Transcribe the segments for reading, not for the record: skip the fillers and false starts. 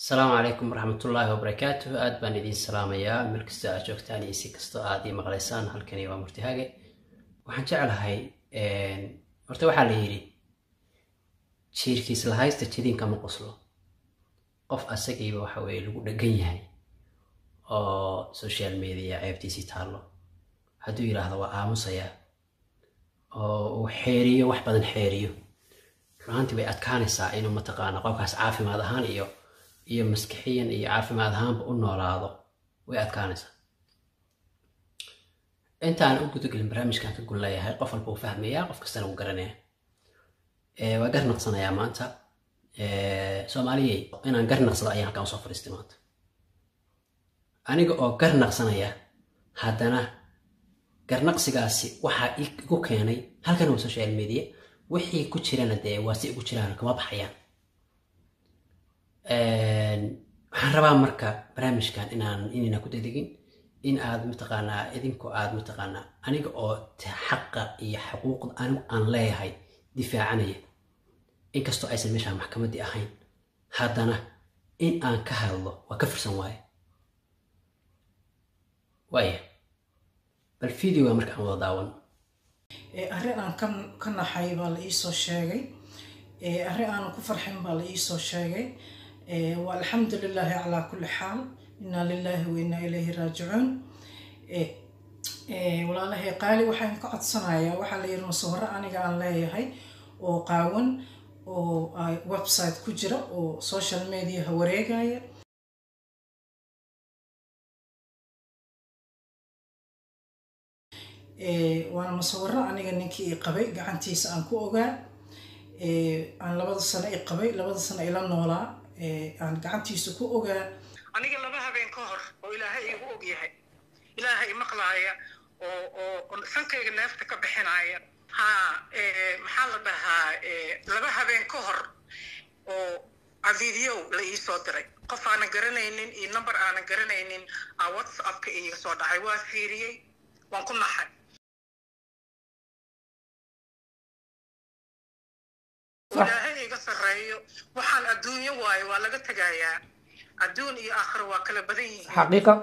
Asalaamu calaykum waraxmatullaahi wabarakaatuh. Aad baan idiin salaamayaa meel kastoo aad joogtaan iyo si kastoo aad ii maqlaysaan. Halkani waa Murtihaage. Waxaan jeclahay, horta waxaa la yidhi jiirkiis lahaysta jidinka ma qoslo. Qof asagiiba waxa weye lagu dhegan yahay oo social media ceebtiisii taallo, hadduu yidhaahdo waa aamusaya oo uu xeeriyo, wax badan xeeriyo, runaantii way adkaanaysaa inuu mataqaana qofkaas caafimaad ahaan iyo maskixiyan iyo caafimaad ahaanba u noolaado, way adkaanaysaa. Intaan u gudagelin barnaamijkan ka gulleeyahay, qof walba uu fahmayaa, qof kastana wuu garanaya. Waa gar naqsanayaa maanta, Soomaaliyey, inaan gar naqsado ayaan halkaan usoo fadhiistay maanta. Aniga oo gar naqsanaya, haddana garnaqsigaasi waxaa igu keenay halkan waa social media, wixii ku jirana dee waa si igu jiraan, kama baxayaan. Waxaan rabaa marka barnaamijkan inaan inayna ku dedegin, in aad mataqaanaa idinku aad mataqaanaa aniga oo xaqa iyo xuquuqda anigu aan leeyahay difaacanaya, inkastoo aysan meeshaan maxkamaddii ahayn, haddana in aan ka hadlo waa ka fursan waaye. Waaya, bal videoga marka aan wada daawan. Arrin aan ka naxay baa la iisoo sheegay, arrin aanan ku farxin baa la iisoo sheegay. Waa alxamdu lilaahi calaa kulli xaal, inaa lilaahi wa inaa ilayhi raajicuun. Walaalahay qaali, waxaan ka codsanayaa, waxaa la yidhi masawiro aniga aan leeyahay oo qaawan oo website ku jira oo social mediaha wareegaya. Waana masawiro aniga ninkii i qabay gacantiisa aan ku ogaa, aan 2da sano i qabay, 2da sano ila noolaa, aan gacantiisa ku ogaa. Aniga 2 habeen ka hor oo Ilaahay igu og yahay, Ilaahay imaqlaaya oo sankayga neefta ka bixinaya, ha maxaa la dhahaa, 2 habeen ka hor oo video la iisoo diray, qof aanan garanaynin iyo number aanan garanaynin aa WhatsAppka iiga soo dhacay. Waa fiiriyey, waan ku naxay. Ilaahay iga sarreeyo, waxaan adduunyo waayo, waa laga tegayaa, adduun iyo aakhiro waa kala badan yihiin. Xaqiiqa.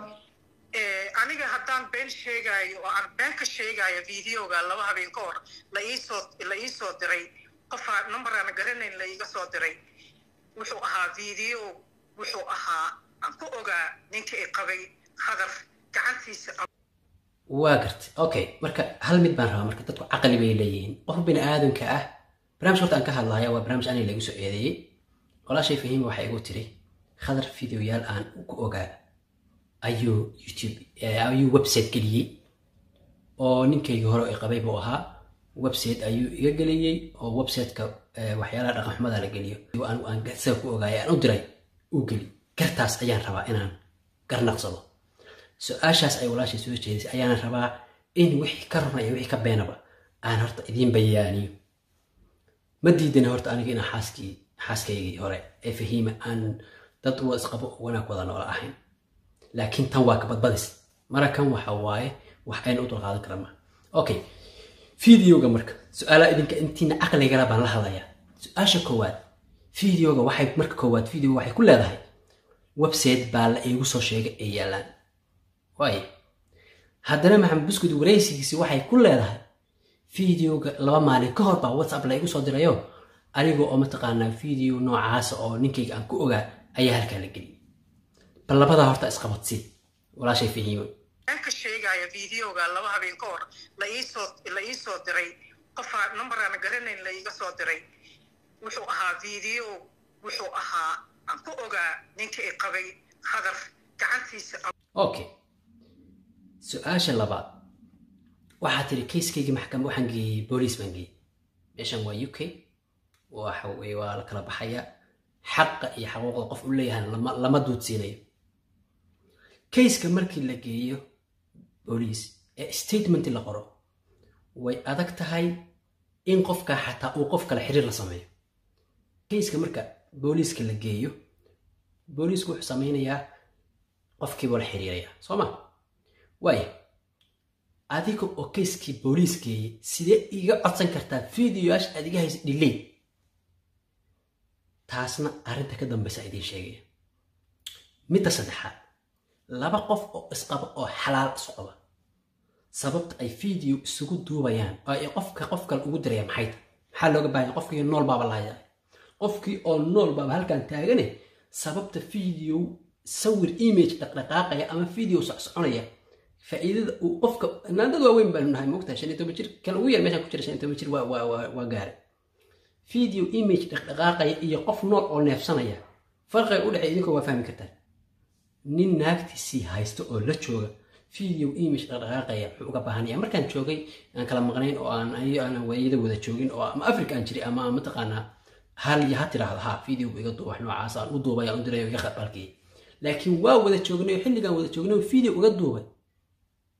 Aniga haddaan been sheegaayo oo aan been ka sheegaayo, videoga 2 habeen ka hor la iisoo diray, qofaa number aan garanayn la iiga soo diray, wuxuu ahaa video, wuxuu ahaa aan ku ogaa ninka i qabay Khadar gacantiisa. Waa gartay. Okay, marka hal mid baan rabaa. Marka dadku caqli bay leeyihiin, qof bini aadamka ah. Barnaamij horta aan ka hadlaya waa barnaamij aniga lagu soo eedeeyey. Walaashay Fahiima waxay igu tiri Khadar videoyaal aan ku ogaa ayuu YouTube, ayuu website geliyey oo ninkayga hore i qabay buu ahaa, website ayuu iga geliyey oo websiteka waxyaalaha dhaqan xumada la geliyo anigu aan isaga ku ogaayay aan u diray uu geli. Gartaas ayaan rabaa inaan garnaqsado. Su-aashaas ay walaashay soo jeedisay ayaana rabaa in wixii ka runa iyo wixii ka beenaba aan horta idiin bayaaniyo. Ma diidana horta aniga inaan xaaskii, xaaskaygii hore ee Fahiima aan dad wa isqabo wanaag wada noola ahayn, laakiin tan waa kabadbadis. Mara kan waxa waaye wax ayna u dulqaadan kara ma. Okay, videoga marka su-aalaha idinka intiina caqligala baan la hadlayaa. Su-aasha koowaad, videoga waxay marka koowaad videoga waxay ku leedahay website baa la iigu soo sheegay ay yaalaan. Waaye, haddana Maxamed Buskud wareysigiisi waxay ku leedahay videoga 2 maalin ka hor baa WhatsApp la igu soo dirayo, aniga oo mataqaanaa video noocaasa oo ninkayga aan ku ogaa ayaa halkaa la geliyay. Bal labadaa horta isqabadsii, walaashay Fahiimo. Been ka sheegaayo, videoga 2 habeen ka hor la iisoo diray, qofaa number aan garanayn la iiga soo diray, wuxuu ahaa video, wuxuu ahaa aan ku ogaa ninka i qabay Khadar gacantiisa. Okay, su-aasha labaad, waxaa tiri kayskaygii maxkam waxaan geeyey, booliis baan geeyey. Meeshan waa UK, waxa weye waa la kala baxaya, xaqa iyo xaquuqda qof u leeyahay lama duudsiinayo. Kayska markii la geeyo booliis ee statement la qoro, way adag tahay in qofka xataa uu qof kale xiriir la sameeyo. Kayska marka booliiska la geeyo, booliisku wuxuu sameynayaa qofkiiba la xiriiraya, soo ma? Waaya, adiga oo kayskii booliis geeyey, sidee iga codsan kartaa videoyaasha aad iga haysa dhilay? Taasna arrinta ka dambaysa idiin sheegaya. Midda saddexaad, laba qof oo isqaba oo xalaal isu qaba, sababta ay video isugu duubayaan oo ay qofka qof kale ugu dirayaan maxay tahay? Maxaa looga baahan yahay? Qofkii nool baaba lahayaa, qofkii oo nool baaba halkan taagane, sababta video sawir image dhaqdhaqaaqaya ama video socsoconaya faa'iidada uu qofka naadad waaweyn baanu nahay, moogtahay, 15 jir kan ugu yar meeshaan ku jira 15 jir waa gaaray. Video image dhaqdhaqaaqaya iyo qof nool oo neefsanaya farqiga u dhexeeya idinkoo waa fahmi kartaan. Nin naagtiisii haysta oo la jooga video image dhaqdhaqaaqaya wuxuu uga baahanaya? Markaan joogay aan kala maqnayn oo aan aanan waayada wada joogin oo ama Africa aan jiray ama mataqaanaa hal iyo ha tiraahdo ha video iga duub, wax noocaas aan u duubay, aan u diray, iga qalkiyay. Laakiin waa wada joognay oo xilligaan wada joognay oo video uga duubay,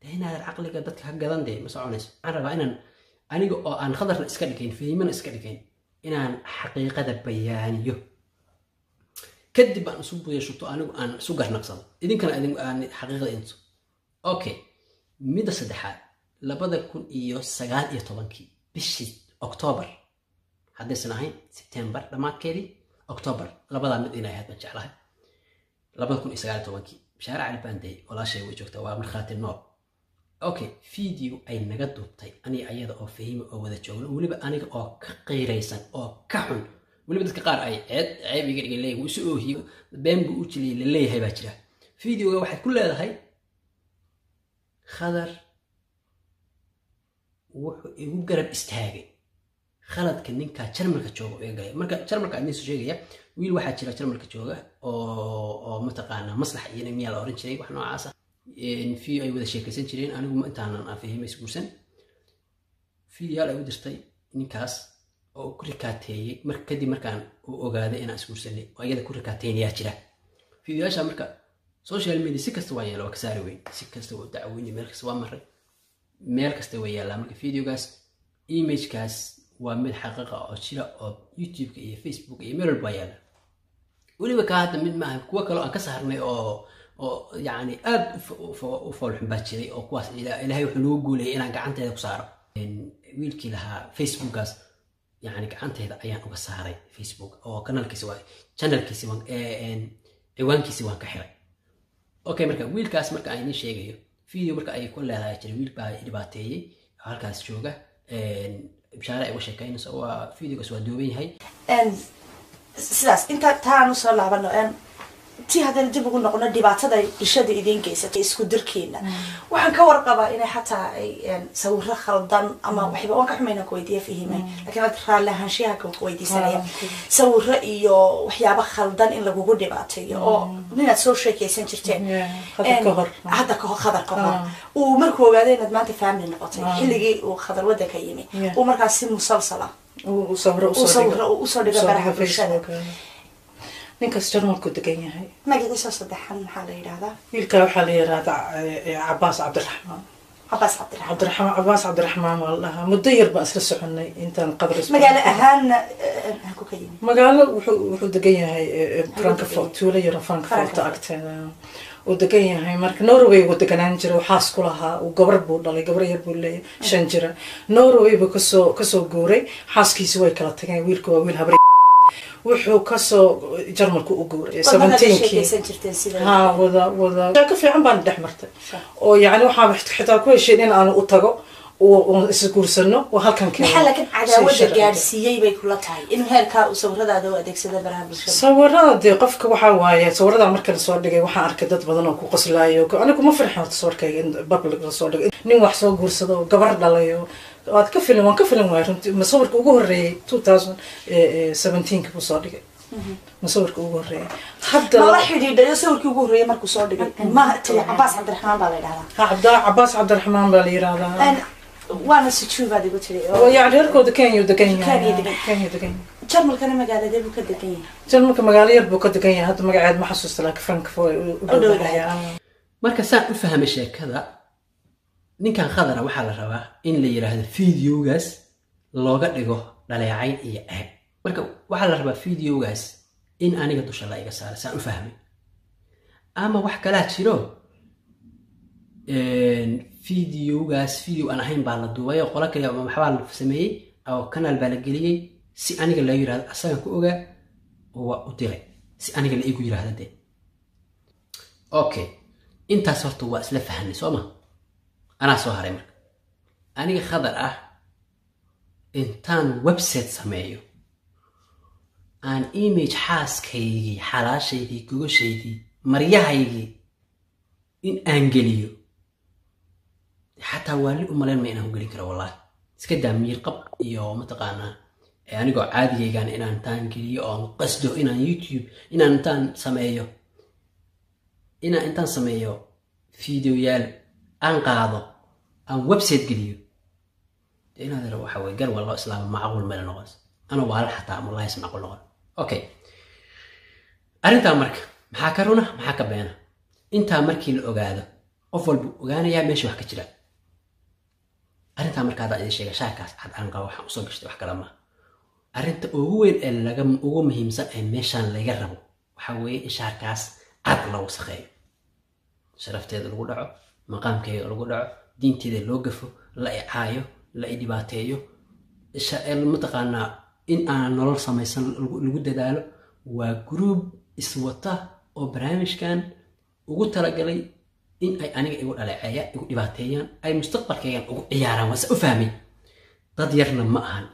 dee inaadan caqliga dadka ka gadan dee ma soconayso. Waxaan rabaa inaan aniga oo aan Khadarna iska dhigayn, Fahimana iska dhigayn, inaan xaqiiqada bayaaniyo, kadib aan isu buyeeshuto, anigu aan isu garnaqsado, idinkana aan xaqiiqada intuso. Okay, midda saddexaad, 2019-kii bishii Octoobar, haddaysan ahayn Sebtembar dhammaadkeedii, Octoobar, labadaa mid inay ahayd baan jeclahay, 2019-kii, Bishaare Cali Baandey walaashay way joogtaa, waa markhaati nool. Okay, video ay naga duubtay aniga ayada oo Fahima oo wada joogno, weliba aniga oo ka qiiraysan oo ka xun, weliba dadka qaar ay ceeb ceeb iga dhigay leeyahay, wuu isu oohiyo, been buu u jiliyay la leeyahay baa jira. Videoga waxay ku leedahay Khadar wuxuu igu garab istaagay khaladka ninka Jarmalka jooga oo iga galay. Marka Jarmalka aan idiin soo sheegaya, wiil waxaa jira Jarmalka jooga oo mataqaanaa Maslax iyo miyaa la oran jiray, wax noocaas ah, video ay wada sheekaysan jireen. Anigu ma intaanan aan Fahimay isguursan videoyaal ay u dirtay ninkaas oo ku rikaateeyey. Marka kadib markaan uu ogaaday inaan isguursanay oo iyada ku rikaateynayaa jira videoyaasha. Marka social media si kasta waa yeela, waa ka saari weyn, si kasta waa u dacweynay, meel kasta waa maray, meel kasta way yaallaa. Marka videogaas imagekaas waa mid xaqiiqa oo jira oo YouTube-ka iyo Facebook iyo meel walba waa yaalla. Weliba kaa hadda mid maaha, kuwo kaloo aan ka saarnay oo yacni aad u foolxun baa jiray, oo kuwaas Ilaahay wuxuu nagu guulayay inaan gacanteeda ku saaro. Wiilkii lahaa Facebookgaas yacni gacanteeda ayaan uga saaray Facebook oo kanaalkiisi waa channelkiisi waan ciwaankiisi waan ka xiray. Okay, marka wiilkaas marka aan idiin sheegayo video marka ay ku leedahay jiray, wiil baa i dhibaateeyey oo halkaas jooga, Bishaare ay uga sheekaynayso, waa videogaas waa duuban yahay. Sidaas inta taaan usoo laabano, tii haddana dib ugu noqono dhibaatada ay bulshada idiin geysatay isku dirkiina, waxaan ka warqabaa inay xataa ay sawiro khaldan ama waxba waan ka xumayna ku weydiiya Fahimay, laakiin hadda raalli ahaanshiyaha ka ku weydiisanaya, sawiro iyo waxyaabo khaldan in lagugu dhibaateeyo oo ninaad soo sheekaysan jirteen. Yeah, Khadar ka hor. Hadda ka hor, Khadar ka hor, uu markuu ogaaday inaad maanta family noqotay xilligii uu Khadar wadanka yimi, uu markaas si musalsala uu sawiro uu usoo sawiro dhigo, uu usoo dhigo usoo baraha dhigo bulshada. Facebook. Ninkaas Jarmalku degan yahay. Magaciisa saddexan maxaa la yidhahdaa? Wiilka waxaa la yiraahdaa Cabaas Cabdiraxmaan. Cabaas Cabdiraxmaan. Cabdiraxmaan, Cabaas Cabdiraxmaan waa la dhahaa. Muddo yar baan isla soconay intaan Qadar isku Magaalo ahaanna halku ka yimi? Magaalo wuxuu degan yahay Frankfurt, tuulo yaro Frankfurt Frankfurt. agteeda uu degan yahay. Marka Norway uu deganaan jiray, waxaas ku lahaa uu gabar buu dhalay, gabar yar buu leeyahay, 5 jira. Norway buu kasoo guuray, xaaskiisi way kala tageen. Wiilku waa wiil habar, wuxuu kasoo Jarmalku u guuray War markaad 17-kii. Sheekaysan jirteen sida? Ha, wada sheeko fiican baan dhex martay oo yacni waxaan xitaa ku heshiin in aanu u tago oo is guursano oo halkan keeno. Maxaa laakiin Si cadaawada sharci ah. gaadhsiiyey bay kula tahay inuu heerkaa uu sawiradaada u adeegsado baraha bulshada? Sawirada dee qofka waxaa waaye, sawirada marka lasoo dhigay waxaan arkay dad badan oo ku qoslaayo. Anigu ma farxin horta sawirkayga in public lasoo dhigay, nin wax soo guursado oo gabar dhalay oo waad ka filan, waan ka filan waay runtii. Masawirka ugu horreeyay 2017 buu soo dhigay, masawirka ugu horreeyay hadda. Mala xidhiidhayo sawirkii ugu horreeyay markuu soo dhigay? Ma tiri Cabaas Cabdiraxmaan baa la yidhahdaa? Ha, Cabaas Cabdiraxmaan baa la yiraahdaa. Waana sujuubaad igu tiri oo yani reerkooda Kenya uu degan yahay. Kenya degan. Kenya degan yahay. Jarmalkana magaaladee buu ka degan yahay? Jarmalka magaalo yar buu ka degan yahay, hadda magaceed ma xasuusta, laakiin Frankfurt u U dhow. dhowdahay. Marka saan u fahmay sheekada ninkan Khadara, waxaa la rabaa in la yiraahdo videogaas looga dhigo dhaleecayn iyo ceeb. Marka waxaa la rabaa videogaas in aniga dusha la iga saaro, saan u fahmay. Ama wax kalaa jiro, videogaas video aan ahayn baa la duubay oo qolo kale ama waxbaa la sameeyey oo kanaal baa la geliyey si aniga loo yiraahdo asagan ku ogaa oo waa u diray, si aniga la igu yiraahdo dee. Okay, intaas horta waa isla fahanay, soo ma? Anaa soo haray. Marka aniga Khadar ah intaan website sameeyo, aan image xaaskaygii, xalaashaydii, gogoshaydii, maryahaygii in aan geliyo, xataa waali u malayn ma inaan ku gelin karo. Wallahi iska daa miir qab iyo mataqaanaa anigoo caadigaygan inaan intaan geliyo oon qasdo inaan YouTube inaan intaan sameeyo videoyaal aan qaado, aan website geliyo, dee inaad ira waxa weye gar wallo islaama macquul meel noqon anoo waalal xataa wallahi is macquul noqon. Okay, arrintaa marka maxaa ka runa, maxaa ka beena? Intaa markii la ogaado, qof walbuu ogaanayaa meesha wax ka jira. Arrintaa marka haddaan idin sheega, shaarkaas cad aan qabo waxaan usoo gashtay wax kale maaha. Arrinta ugu weyn ee laga ugu muhiimsan ee meeshaan laga rabo waxaa weeye in shaarkaas cad la wasakheeyo, sharafteeda lagu dhaco, maqaamkeega lagu dhaco, diinteeda loo gafo, la icaayo, la idhibaateeyo, mataqaanaa in aanan nolol samaysan lagu dadaalo. Waa group iswata oo barnaamijkan ugu talagalay in ay aniga igu dhaleeceeyaan, igu dhibaateeyaan, ay mustaqbalkaygan ugu ciyaaraan. Waase u fahmay, dad yarna ma ahan.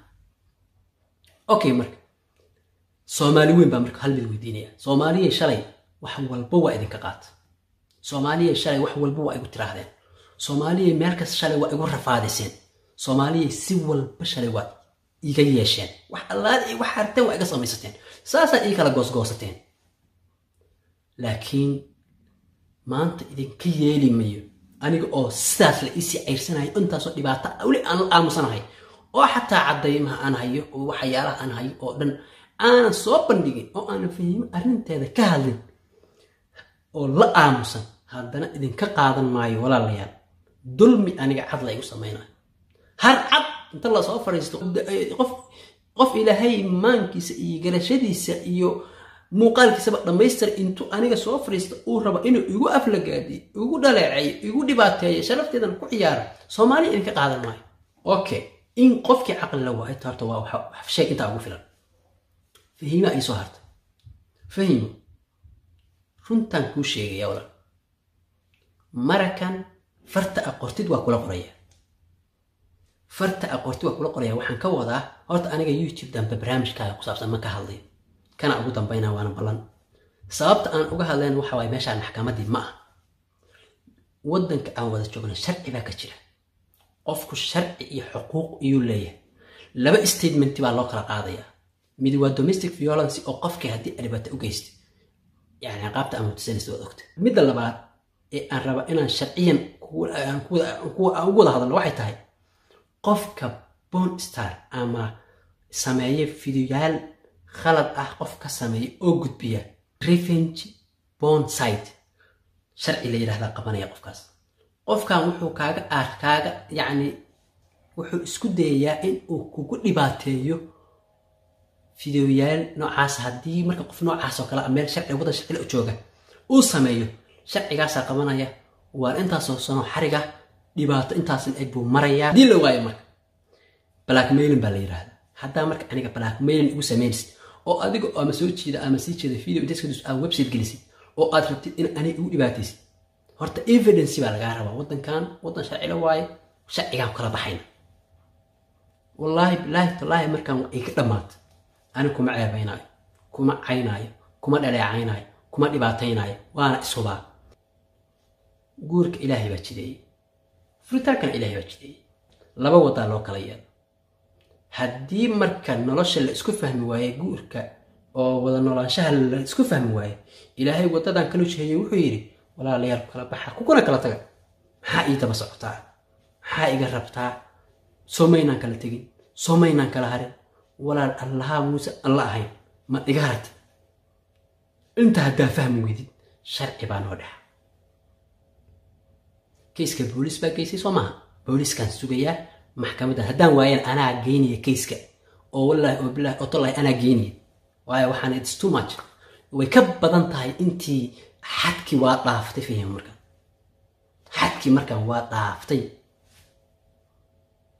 Okay, marka Soomaali weyn baa marka hal mid weydiinaya. Soomaaliya shalay wax walba waa idinka qaata. Soomaaliya shalay wax walba waa igu tiraahdeen. Soomaaliya meel kasta shalay waa igu rafaadiseen. Soomaaliya si walba shalay waa iga yeesheen. Wax allaale iyo wax harteen waa iga samaysateen, saasaa ii kala goosgoosateen. Laakiin maanta idinka yeeli mayo aniga oo sidaas la iisii cayrsanayo, intaasoo dhibaato weli aan la aamusanahay, oo xataa caddaymaha aan hayo oo waxyaalaha aan hayo oo dhan aanan soo bandhigin, oo aanan fahmin arrinteeda ka hadlin oo la aamusan. Haddana idinka qaadan maayo, walaalayaal, dulmi aniga cad la igu samaynayo. Har cad inta lasoo fadhiisto, qof Ilaahay maankiisa iyo garashadiisa iyo muuqaalkiisaba dhammaystir intuu aniga soo fadhiisto uu rabo inuu igu aflagaadiyo, igu dhaleeceeyo, igu dhibaateeyo, sharafteedan ku ciyaaro, Soomaaliya idinka qaadan maayo. Okay, in qofkii caqli la waayo horta waa sheeg intaa ugu filan. Fahiima ii soo hartay. Fahimo, runtaan kuu sheegaya walaal, marakan farta aqortid waa kula qoraya, farta aqortid waa kula qoraya. Waxaan ka wadaa, horta aniga YouTube dambe barnaamijkaaga ku saabsan ma ka hadlayo, kana ugu dambayna, waana ballan. Sababta aan uga hadlayn waxa waaye meeshaan maxkamaddii ma ah. Waddanka aan wada joogna sharci baa ka jira. Qofku sharci iyo xuquuq iyuu leeyahay. Laba statement baa loo kala qaadayaa. Mid waa domestic violence, oo qofkii haddii dhibaato u geysta, yani ciqaabta ama tusanaysa waad ogta. Midda labaad ee aan raba inaan sharciyan aan ugu wada hadalno waxay tahay qofka porn star ama sameeya fideoyaal khalad ah, qof ka sameeya oo gudbiya, revenge porn site sharci la yidhahdaa qabanaya qofkaas. Qofkan wuxuu kaaga aar kaaga, yacni wuxuu isku dayayaa in uu kugu dhibaateeyo fideoyaal noocaas. Haddii marka qof noocaas oo kale ah meel sharci, waddan sharcila u jooga uu sameeyo, sharcigaasaa qabanaya. Waa intaasoo sano xariga, dhibaato intaasna eg buu marayaa. Haddii la waayo marka blackmailing baa la yidhaahdaa. Haddaa marka aniga blackmailing igu sameynaysid oo adiga ama soo jeeda ama sii jeeda video intaas kadus aad website gelisid oo aad rabtid in aniga igu dhibaataysid, horta evidence baa lagaa rabaa. Waddankan waddan sharcila waaye, sharcigaan kala baxayna. Wallaahi, bilaahi, tallaahi, markaan iga dhammaato ani kuma ceebaynaayo, kuma caynaayo, kuma dhaleecaynaayo, kuma dhibaataynaayo, waana ishubaa. Guurka Ilaahay baa jideeyey, furitaankana Ilaahay baa jideeyey. Laba wadaa loo kala yeelo. Haddii marka nolosha la isku fahmi waaye, guurka oo wada noolaanshaha la isku fahmi waaye, Ilaahay wadadan kala jiheeyey. Wuxuu yidhi, walaalayaal, kala baxa, kukuna kala taga. Maxaa ii daba socotaa? Maxaa iga rabtaa? Soo maynaan kala tegin? Soo maynaan kala harin? Walaal, Allahaa muuse aan la ahayn ma iga hartid? Inta haddaa fahmi weydid, sharci baa noo dhexa. Kayska booliis baa geysay, soo maaha? Booliiskaan sugayaa maxkamadda. Haddaan waayan anaa geynaya kayska, oo wallaahi oo bilaahi oo tollahi anaa geynaya. Waayo waxaan it's too much, way ka badan tahay intii xadkii waa dhaaftay. Fahim markaan xadkii markaan waa dhaaftay.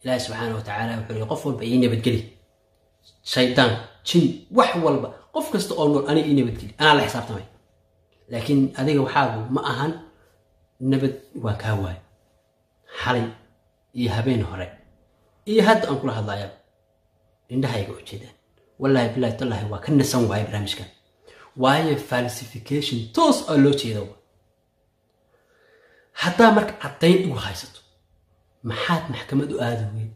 Ilaahi subxaana wa tacaala wuxuu yihi, qof walba ii nabadgeli, shaydaan, jin, wax walba, qof kasta oo nool aniga ii nabadgeli, anaa la xisaabtamay. Laakiin adiga waxaagu ma ahan nabad. Waan kaa waay xalay iyo habeen hore iyo hadda aan kula hadlaayaba, indhahayga ujeedaan. Wallaahi, bilahi, tallaahi, waa ka nasan waaye barnaamijkan, waayo falsification toos oo loo jeedo. Haddaa marka caddayn igu haysato, maxaad maxkamad u aadi weyd?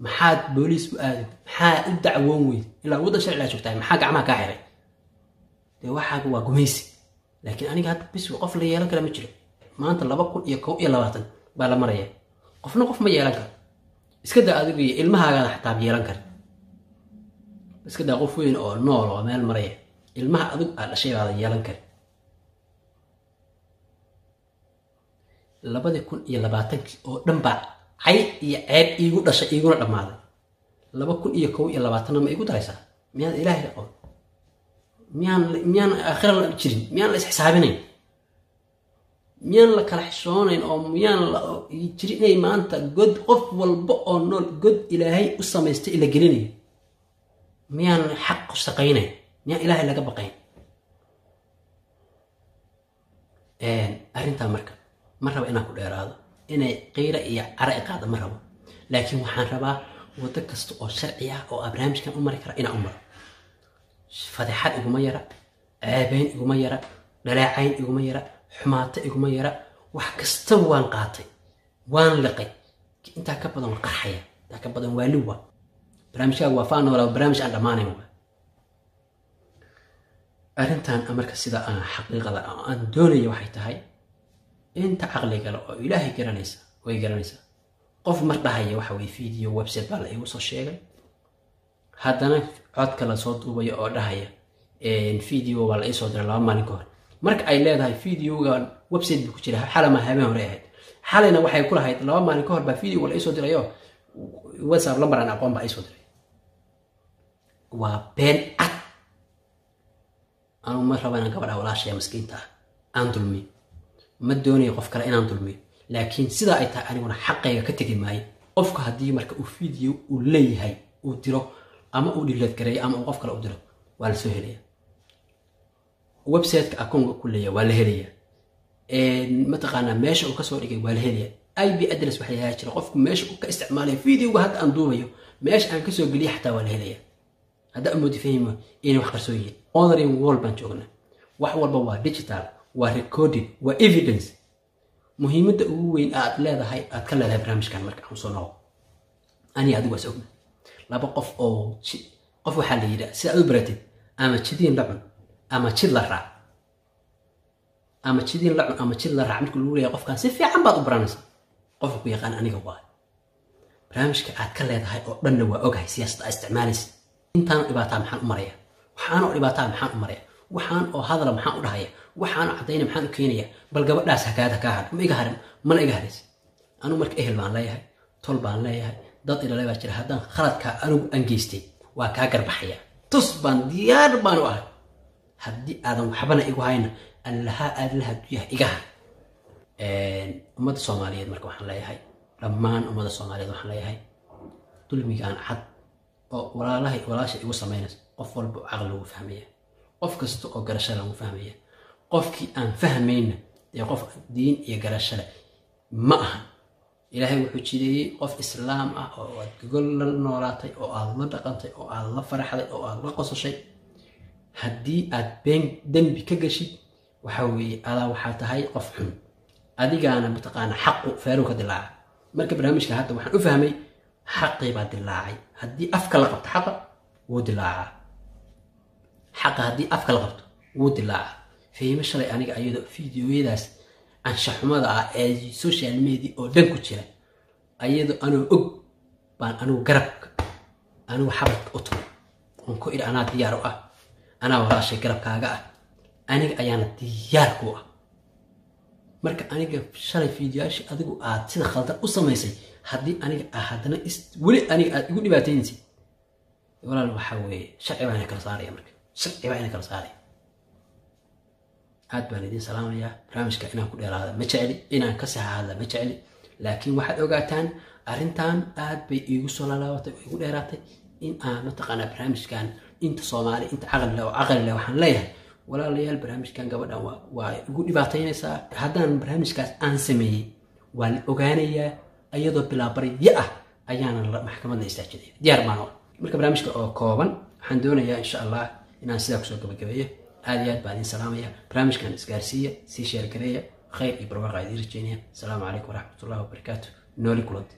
Maxaad booliis u aadi? Maxaa u dacwoon weyd? Ilaa waddan sharcigaa joogtahay, maxaa gacmaha kaa xiray? Dee waxaaga waa gumaysi. Laakiin aniga hadda bis qof la yeelan kara ma jiro. Maanta 2021 baa la maraya, qofna qof ma yeelan karo. Iska daa adigu iyo ilmahaagaada xataa yeelan kara. Iska daa qof weyn oo nool oo meel maraya, ilmaha adigu aad dhashay baada yeelan kari. 2020-kii oo dhan baa cay iyo ceeb iigu dhashay, iiguna dhammaaday. 2021-na ma igu daraysaa? Miyaan ilaahay aqoon? Miyaan aakhira la jirin? Miyaan la isxisaabinayn? Miyaan la kala xishoonayn? Oo miyaan la jirin inay maanta god qof walba oo nool god ilaahay u samaystay ila gelinayo? Miyaan xaq shaqaynayn? Miyaan ilaahay laga baqayn arrintaa? Marka ma rabo inaan ku dheeraado, inay qiira iyo cara i qaada ma rabo, laakiin waxaan rabaa waddo kasta oo sharci ah oo barnaamijkan u mari kara inaan u maro. Fadeexad iguma yara, ceebeyn iguma yara, dhaleecayn iguma yara, xumaato iguma yara. Wax kastaba waan qaatay, waan liqay. Intaa ka badan waan qarxaya, intaa ka badan waali waa barnaamijkaaga waa faanoola, barnaamij aan dhammaanayn waa arrintan. Marka sida aan xaqiiqada aan doonaya waxay tahay, inta caqliga le oo ilaahay garanaysa way garanaysaa. Qof mar dhahaya waxa weye video website baa la igu soo sheegay, haddana codka lasoo duubayo oo dhahaya video baa la iisoo diray 2 maalin ka hor. Marka ay leedahay videogan website buu ku jira, xalama habeen hore ahayd, xalayna waxay ku lahayd 2 maalin ka hor baa videoga la iisoo dirayo, WhatsApp lambar aan aqoon baa iisoo diray. Waa been cad. Anu ma rabo inaan gabadha walaashaya maskiinta ah aan dulmiyo, ma doonayo qof kale inaan dulmiyo, laakiin sidaa ay tahay aniguna xaqayga ka tegi maayo. Qofka haddii marka uu video uu leeyahay uu diro ama uu delete gareeyo ama uu qof kale u diro, waa la soo helaya. Websiteka akoonka ku leeyahay waa la helaya. Mataqaanaa meesha uu kasoo dhigay waa la helaya. IP address waxa yahaa jira, qofku meesha uu ka isticmaalayo videoga hadda aan duubayo, meesha aan kasoo geliya xataa waa la helaya. Hadda amoodi fahima inay wax qarsoon yihiin. Modern world baan joognaa, wax walba waa digital, waa recording, waa evidence. Muhiimadda ugu weyn aad leedahay, aad ka leedahay barnaamijkan marka aan soo noqo, ani adigu waa is ogna. Laba qof oo qof waxaa la yidhaa si aad u baratid, ama jidiin la cun ama jid la raac, ama jidiin la cun ama jid la raac. Marka lagu leeyahay qofkan si fiican baad u baranaysaa, qofka ku yaqaan aniga waa barnaamijka aad ka leedahay oo dhanna waa ogahay. Siyaasadda aad isticmaalaysa, intaan dhibaataa maxaan u maraya? Waxaan oo dhibaataa maxaan u maraya? Waxaan oo hadala maxaan u dhahaya? Waxaan oo caddayna maxaan u keenaya? Bal gabadhaas hakaada kaa hadh, ma iga harin, mana iga haraysa. Anigu marka ehel baan leeyahay, tol baan leeyahay, dad ilale baa jira. Haddaan khaladkaa anigu aan geystay, waa kaa garbaxaya, tus baan diyaar baan u ahay. Haddii aadan waxbana igu hayna, allaha aadlaha duyaha iga har. Ummadda Soomaaliyeed marka waxaan leeyahay, dhammaan ummadda Soomaaliyeed waxaan leeyahay, dulmigaan cad oo walaalahay walaasha igu samaynaysa, qof walba oo caqli lagu fahmaya, qof kasta oo garasho lagu fahmaya. Qofkii aan fahmayna dee qof diin iyo garasho leh ma aha. Ilaahay wuxuu jideeyey qof islaam ah oo aad gogol la noolaatay oo aad la dhaqantay oo aad la faraxday oo aad la qososhay, haddii aad been dembi ka gashid, waxa weeye adaa waxaa tahay qof xun, adigaana mataqaana xaqu feeru ka dilaaca. Marka barnaamijka hadda waxaan u fahmay xaqii baa dilaacay. Haddii afka la qabto xaqa wuu dilaacaa, xaqa haddii afka la qabto wuu dilaacaa. Fahimo shalay aniga ayadoo fiidiyoyadaas anshaxumada ah ee social media oo dhan ku jira, ayadoo anoo og baan anigu garabka, anigu xabadka u tumay oon ku idhi anaa diyaar u ah, anaa walaashay garabkaaga ah, aniga ayaana diyaar ku ah. Marka aniga shalay fiidiyoyaashii adigu aad sida khaldan u samaysay, haddii aniga ah haddana weli aniga aad igu dhibaataynaysid, walaal, waxaa weeye sharci baa ina kala saaraya. Marka sharci baa ina kala saaraya. Aad baan idiin salaamayaa. Barnaamijka inaan ku dheeraada ma jecli, inaan ka saxa hadla ma jecli, laakiin waxaad ogaataan arrintan aad bay iigu soo laalaabatay oo igu dheeraatay. In aan mataqaanaa barnaamijkan inta Soomaali, inta caqli leh oo caqli leh waxaan leeyahay, Walaalayaal, barnaamijkan gabadhan waa igu dhibaataynaysaa. Haddaan barnaamijkaas aan sameeyey, waa la ogaanayaa. Iyadoo bilaabarya ah ayaana maxkamadda istaajinaya, diyaar baan oo. Marka barnaamijka oo kooban waxaan doonayaa, insha Allah, inaan sidaa kusoo gabagabeeyo. Aad iyo aad baa idiin salaamaya. Barnaamijkan isgaarsiiya, sii share gareeya. Khayr iyo barwaaqa idiin rajeynaya. Asalaamu calaykum waraxmatullahi wabarakaatu. Nooli kulanta.